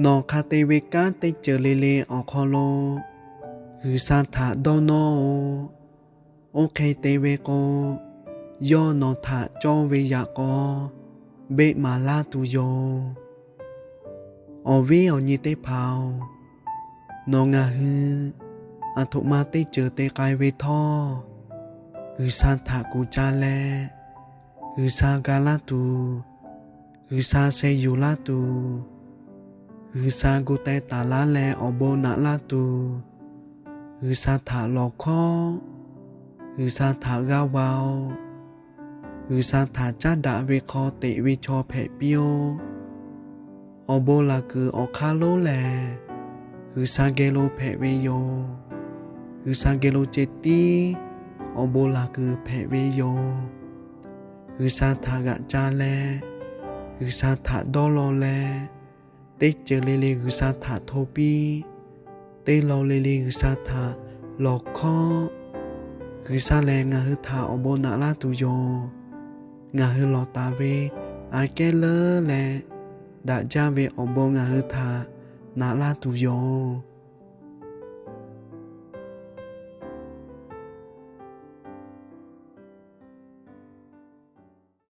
Nawˬ hk'a te ve kanˉ teˇ ceuˬ le le awˬ hk'aw lo G'uiˬsha htaꞈ dawˇ nawˇ-oˬ. Oˇ hk'e te ve k'o, yawˇ nawˬ htaꞈ cawˇ ve yaꞈ k'aw beˆ maˍ laˇ tuˬ yoˬ. Awˬ viˉ awˬ nyi teˇ hpaˍ-oˬ, nawˬ ngaˬ hui aˬ htoꞈ ma teˇ ceuˬ te k'ai ve htawˇ, G'uiˬsha htaꞈ kuˬ ca leh, G'uiˬsha ga laˇ tuˬ, G'uiˬsha sheh yuˬ laˇ tuˬ, G'uiˬsha gu teh taˍ laˇ leh awˬ bon naꞈ laˇ tuˬ, G'uiˬsha htaꞈ lawˬ hkawˉ, G'uiˬsha htaꞈ g'aˇ va-oˬ. G'uiˬsha htaꞈ caˉ daꞈ ve hk'aw teꞈ ve chaw hpehꞈ piˇ-oˆ. Awˬ bon laˬ kuiˬ awˬ hk'aˇ lonˉ lehˬ, G'uiˬsha geh lo hpehꞈ ve yoˬ. G'uiˬsha geh lo ceh tiˉ awˬ bon laˬ kuiˬ hpehꞈ ve yoˬ. G'uiˬsha htaꞈ g'aꞈ ca leh, G'uiˬsha htaꞈ dawˇ law leh, teˇ ceuˬ le le G'uiˬsha htaꞈ hto piˇ. Teˇ law le le G'uiˬsha htaꞈ lawˬ hkawˉ. G'uiˬsha lehˬ ngaˬ hui htaꞈ awˬ bon naꞈ laˇ tuˬ yoˬ. Ngaˬ hui lawˬ taˍ ve aꞈ kehˉ leuˉ leh daꞈ jaˇ ve awˬ bon ngaˬ hui htaꞈ naꞈ laˇ tuˬ yoˬ.